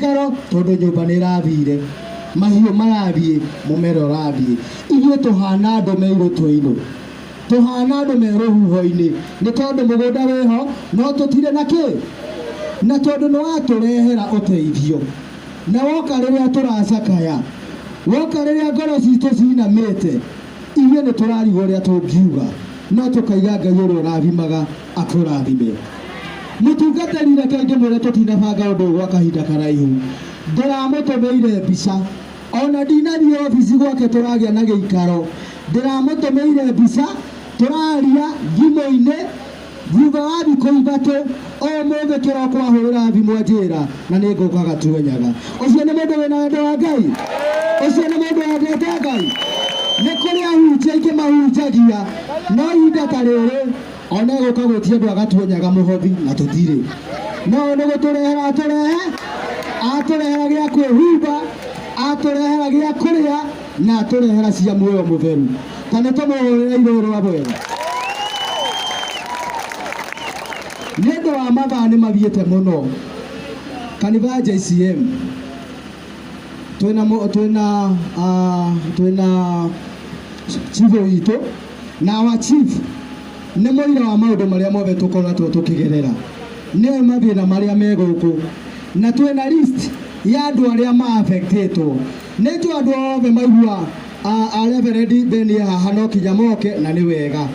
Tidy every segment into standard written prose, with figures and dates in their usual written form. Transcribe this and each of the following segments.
gĩikaro tondũ nyũmba nĩ ĩrathire, mahiũ marathiĩ, mũmera ũrathiĩ. Ithuĩ tũhana andũ me irũtũ-inĩ, tũhana andũ me rũhuho-inĩ, nĩ tondũ mũgũnda wĩho no tũtirĩ na kĩ, na tondũ nĩ watũrehera ũteithio, na woka rĩrĩa tũracakaya, woka rĩrĩa ngoro citũ cinamĩte, ithuĩ nĩ tũrarigwo ũrĩa tũngiuga, no tũkaiga Ngai ũrĩa ũrathimaga akũrathime. Mũtungatĩri, reke ngĩmwĩre tũtinabanga ũndũ ũyũ gwa kahinda karaihu. Ndĩramũtũmĩire mbica, ona ndinathiĩ obici gwake tũragĩa na gĩikaro, ndĩramũtũmĩire mbica tũraria thimũ-inĩ thutha wa thikũ 3, ũmũthĩ kĩroko ahũrĩra thimũ anjĩra na nĩ ngũka Gatuenyaga. Ũcio nĩ mũndũ wĩna wendo wa Ngai? Ũcio nĩ mũndũ wendete Ngai? Nĩ kũrĩ ahunjia aingĩ mahunjagia, no ihinda ta rĩrĩ ona egũka gwĩtia andũ a Gatuenyaga mũhothi na tũtirĩ. No nĩ gũtũrehera atũrehe, atũrehera gĩa kwĩhumba, atũrehera gĩa kũrĩa, na atũrehera cia muoyo mũtheru. Ta nĩ tũmũhũrĩre irũĩ rwa bwega. Nĩ ũndũ wa mathaa nĩ mathiĩte mũno. Kanitha ya JCM twĩna chief witũ, na our chief nĩ mũira wa maũndũ marĩa mothe tũkoretwo tũkĩgerera, nĩoĩ mathĩna marĩa me gũkũ, na twĩna list ya andũ arĩa ma-affectĩtwo. Nĩ njũĩ andũ othe maigua a Reverend Ben haha no kinya moke, na nĩ wega,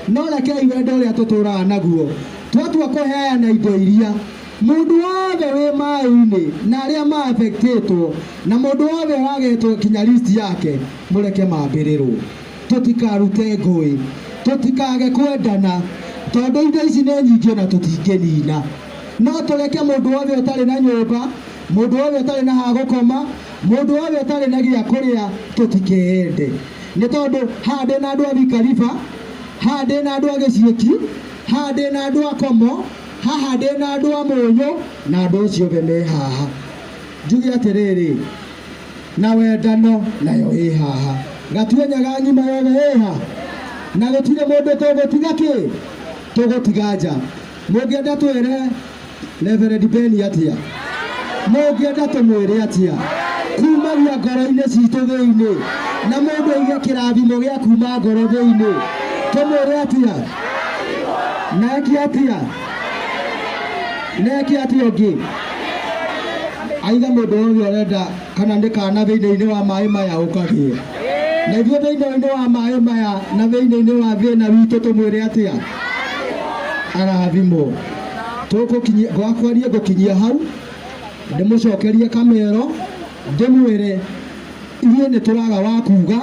no rekei wendo ũrĩa tũtũraga naguo twatua kũheana indo iria mũndũ wothe wĩ maĩ-inĩ na arĩa ma-affectĩtwo na mũndũ wothe ũragetwo kinya list yake, mũreke mambĩrĩrwo. Tũtikarute ngũĩ, tũtikage kwendana, tondũ indo ici nĩ nyingĩ na tũtingĩnina. No tũreke mũndũ wothe ũtarĩ na nyũmba, mũndũ wothe ũtarĩ na ha gũkoma, mũndũ wothe ũtarĩ na gĩa kũrĩa, tũtikeyende. Nĩ tondũ haha ndĩna andũ a Thika River, haha ndĩna andũ a Gĩciĩki, haha ndĩna andũ a Komo, haha ndĩna andũ a Mũnyũ, na andũ acio othe me haha. Njuge atĩrĩrĩ, na wendano nayo ĩ haha, Gatuenyaga ng'ima yothe ĩ haha, na gũtirĩ mũndũ tũgũtiga kĩ, tũgũtiga nja. Mũngĩenda twĩre Reverend Ben atĩa? Mũngĩenda tũmwĩre atĩa? Kumagia ngoro-inĩ citũ thĩinĩ, na mũndũ aige kĩrathimo gĩa kuma ngoro thĩinĩ, tũmwĩre atĩa? Na eke atĩa? Na eke atĩa ũngĩ? Aiga mũndũ wothe ũrenda kana nĩ kana thĩinĩ-inĩ wa maĩ maya ũkagĩe. Na ithuĩ thĩinĩ-inĩ wa maĩ maya na thĩinĩ-inĩ wa thĩna witũ tũmwĩre atĩa? Arathimwo. Tũgũkinyia gwakwa niĩ ngũkinyia hau, ndĩmũcokerie kamero, ndĩmwĩre ithuĩ nĩ tũraga wa kuga,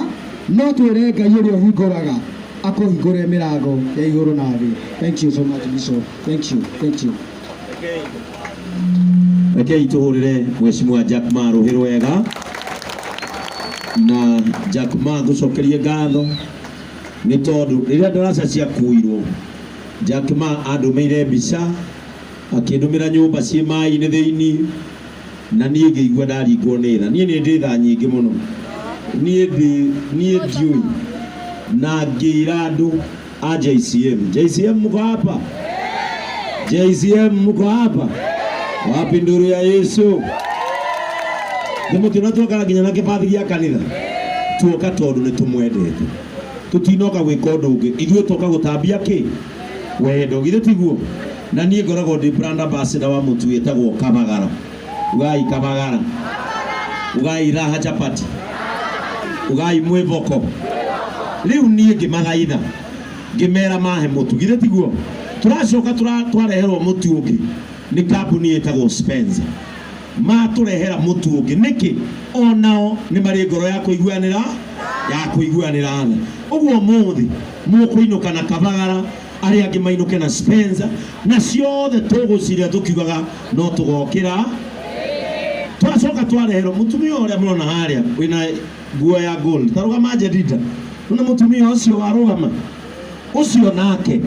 no twĩre Ngai ũrĩa ũhingũraga akũhingũre mĩrango ya igũrũ na thĩ. Thank you so much, Bishop. Thank you, thank you. Rekei tũhũrĩre Mheshimiwa Jack Ma rũhĩ rwega. Na Jack Ma ngũcokerie ngatho nĩ tondũ rĩrĩa ndaraca ciakuirwo, Jack Ma andũmĩire mbica, akĩndũmĩra nyũmba ciĩ maĩ-inĩ thĩinĩ, na niĩ ngĩigua ndaringwo nĩ tha. Niĩ nĩ ndĩ tha nyingĩ mũno, niĩ ndiũĩ, na ngĩra andũ a JCM. JCM mko hapa? JCM mko hapa? Wapi nduru ya Yesu? Nĩmũtiona tuokaga nginya na kĩbathi gĩa kanitha, tuoka tondũ nĩ tũmwendete, tũtinoka gwĩka ũndũ ũngĩ, ithuĩ tuoka gũtambia kĩ wendo, githĩ tiguo? Na niĩ ngoragwo ndĩ brand ambassador wa mũtu wĩtagwo Kabagara. Ugai Kabagara, ugai Raha chapati, ugai mwĩvoko. Rĩu niĩ ngĩmathaitha ngĩmera mahe mũtu, githĩ tiguo? Tũracoka twareherwo mũtu ũngĩ nĩ kambuni ĩtagwo Spencer, matũrehera mũtu ũngĩ nĩkĩ? Onao nĩ marĩ ngoro ya kũiguanĩra, ya kũiguanĩra tha. Ũguo mũthĩ mũkũinũka na Kabagara, arĩa angĩ mainũke na Spencer, na ciothe tũgũcirĩa tũkiugaga no tũgokĩra. Twacoka twareherwo mũtumia ũrĩa mũrona harĩa wĩna nguo ya gold, tarũgama Jedida, nĩ mũtumia ũcio warũgama ũcio, nake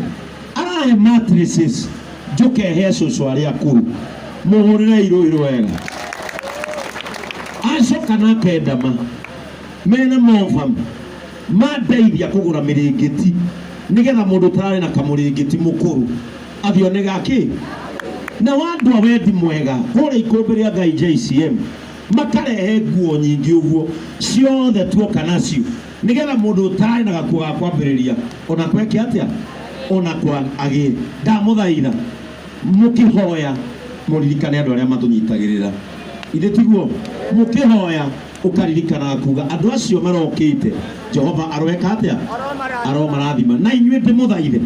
arahe mattresses njũke he cũcũ arĩa akũrũ, mũhũrĩre irũĩ rwega. Acoka nake ndama mena mova mandeithia kũgũra mĩrĩngĩti, nĩgetha mũndũ ũtararĩ na kamũrĩngĩti mũkũrũ athiĩ one gakĩ. Na wa andũ a wendi mwega kũrĩa ikũmbĩ rĩa Ngai JCM makarehe nguo nyingĩ ũguo ciothe tuoka nacio nĩgetha mũndũ ũtarĩ na gakuo ga kwambĩrĩria ona kweke atĩa ona kwa agĩe. Ndamũthaitha mũkĩhoya mũririkane andũ arĩa matũnyitagĩrĩra, ithe tiguo? Mũkĩhoya ũkaririkanaga kuga andũ acio marokĩte Jehova aroeka atĩa, aromarathima. Na inyuĩ ndĩmũthaithe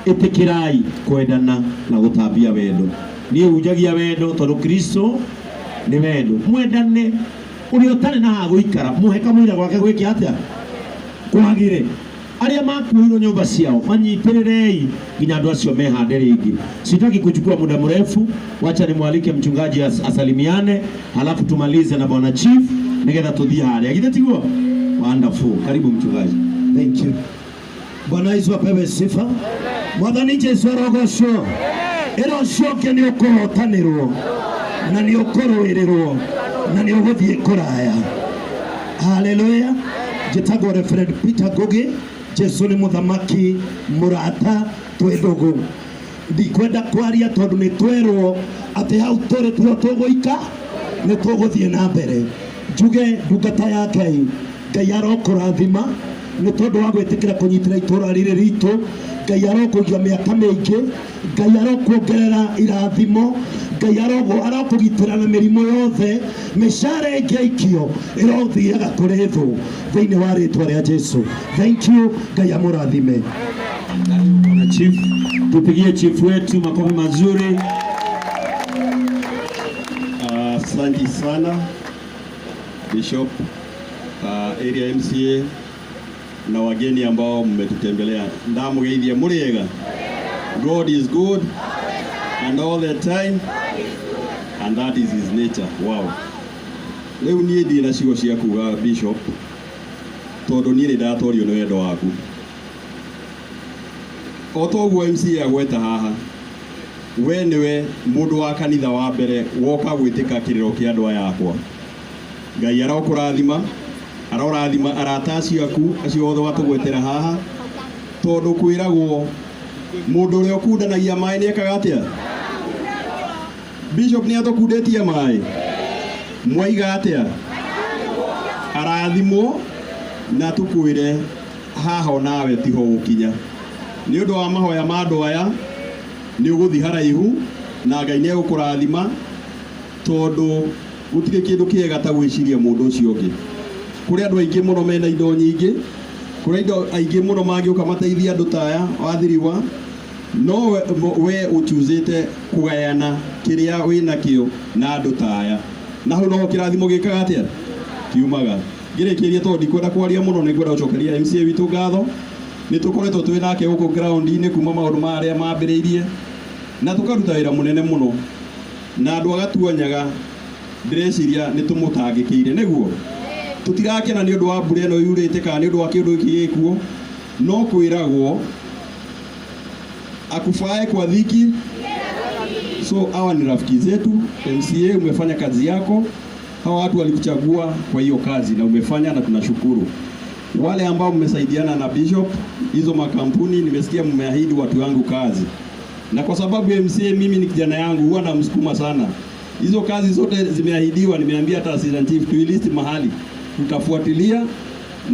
ĩtĩkĩrai kwendana na gũtambia wendo. Niĩ hunjagia wendo tondũ Kristo nĩ wendo. Mwendane, ũrĩa ũtarĩ na ha gũikara mũhe kamũira gwake gwĩke atĩa, kwagĩre. Arĩa makuĩirwo nyũmba ciao manyitĩrĩrei nginya andũ acio mehande rĩngĩ. Sitaki kuchukua muda mrefu, wacha nimwalike mchungaji asalimiane, halafu tumalize na bwana chief nigetha tuthiĩ harĩa, githĩ tiguo? Wonderful. Karibu mchungaji. Thank you. Bwana Yesu apewe sifa. Mwathani Jesu arogocwo. Ĩra ũcio ũngĩ nĩ ũkũhotanĩrwo na nĩ ũkũrũĩrĩrwo na nĩ ũgũthiĩ kũraya. Haleluya. Njĩtagwo Reverend Peter Ngugi. Jesu nĩ mũthamaki mũrata twĩ ndũgũ. Ndikwenda kwaria tondũ nĩ twerwo atĩ hau tũrĩ tiho tũgũika, nĩ tũgũthiĩ na mbere. Njuge ndungata ya Ngai, Ngai arokũrathima nĩ tondũ wa gwĩtĩkĩra kũnyitĩra itũra rĩrĩ ritũ. Ngai arokũiga mĩaka mĩingĩ, Ngai arokuongerera irathimo, Ngai arokũgitĩra na mĩrimũ yothe, mĩcara ĩngĩaikio ĩrothiaga kũrĩ thũ thĩinĩ wa rĩtwa rĩa Jesu. Thank you, Ngai amũrathime. Karibu bwana chief, tupigie chief wetu makofi mazuri. Asante sana Bishop, area MCA na wageni ambao mmetutembelea. Ndamugeithia muriega. God is good and all the time and that is his nature. Wow. Rĩu niĩ ndirĩ na ciugo cia kuga Bishop, tondũ niĩ nĩ ndatorio nĩ wendo waku. O toguo MCA agweta haha, we nĩwe mũndũ wa kanitha wa mbere woka gwĩtĩka kĩrĩro kĩa andũ aya akwa. Ngai arokũrathima, arorathima arata acio aku acio othe watũgwetera haha, tondũ kwĩragwo mũndũ ũrĩa ũkundanagia maĩ nĩ ekaga atĩa? Bishop nĩ atũkundĩtie maĩ, mwaiga atĩa? Arathimwo na tũkwĩre haha onawe tiho ũgũkinya. Nĩ ũndũ wa mahoya ma andũ aya nĩ ũgũthiĩ haraihu na Ngai nĩ egũkũrathima, tondũ gũtirĩ kĩndũ kĩega ta gwĩciria mũndũ ũcio ũngĩ. Kũrĩ andũ aingĩ mũno mena indo nyingĩ, kũrĩ andũ aingĩ mũno mangĩũka mateithie andũ ta aya wathiriwa, no we ũchuzĩte kũgayana kĩrĩa wĩnakĩo na andũ ta aya, na hau noho kĩrathimo gĩkaga atĩa, kiumaga. Ngĩrĩkĩria tondũ ndikwenda kwaria mũno, nĩ ngwenda gũcokeria MCA witũ ngatho. Nĩ tũkoretwo twĩ nake gũkũ ground-inĩ kuma maũndũ marĩa mambĩrĩirie, na tũkaruta wĩra mũnene mũno, na andũ agatuonyaga ndĩreciria nĩ tũmũtangĩkĩire, nĩguo tũtirakena nĩ ũndũ wa mbura ĩno yurĩte kana nĩ ũndũ wa kĩũndũ gĩkĩ gĩkuo, no kwĩragwo akufae kwa dhiki. So hawa ni rafiki zetu. MCA umefanya kazi yako, hawa watu walikuchagua kwa hiyo kazi na umefanya, na tunashukuru. Wale ambao mmesaidiana na Bishop, hizo makampuni nimesikia mmeahidi watu wangu kazi, na kwa sababu MCA mimi ni kijana yangu, huwa namsukuma sana. Hizo kazi zote zimeahidiwa, nimeambia hata assistant chief tuilist mahali, tutafuatilia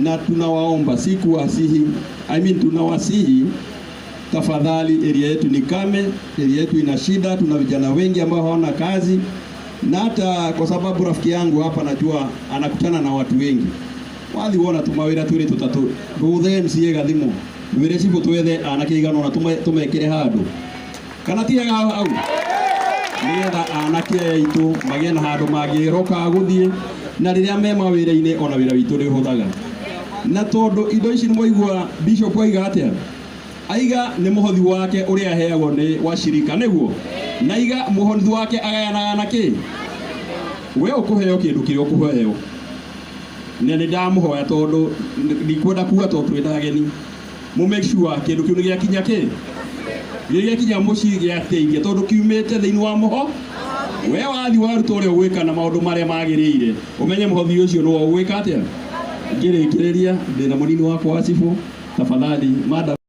na tunawaomba, si kuwasihi, I mean tunawasihi tafadhali, area yetu ni kame, area yetu ina shida, tuna vijana wengi ambao hawana kazi, na hata kwa sababu rafiki yangu hapa najua anakutana na watu wengi, wathi wona tumawira twiri tutatu ruthe MCA gathimu ndwire cibũ twethe anake igana ona tumekire handu kana tiaga hau nigetha anake aya aitũ magĩe na handũ mangĩroka gũthiĩ, na rĩrĩa me mawĩra-inĩ ona wĩra witũ nĩ ũhũthaga. Na tondũ indo ici nĩmwaigua Bishop aiga atĩa, aiga nĩ mũhothi wake ũrĩa aheagwo nĩ washirika, nĩguo na aiga mũhothi wake agayanaga na kĩ, we ũkũheo kĩndũ kĩrĩa ũkũheo. Na nĩ ndamũhoya tondũ ndikwenda kuga tondũ twĩna ageni, mũ make sure kĩndũ kĩu nĩ gĩakinya kĩ, gĩgĩkinya mũciĩ gĩateithia, tondũ kiumĩte thĩinĩ wa mũho. We wathi waruta ũrĩa ũgwĩka na maũndũ marĩa magĩrĩire, ũmenye mũhothi ũcio nĩwe ũgwĩka atĩa. Ngĩrĩkĩrĩria, ndĩna mũnini wakwa wa cibũ, tafadhali madam.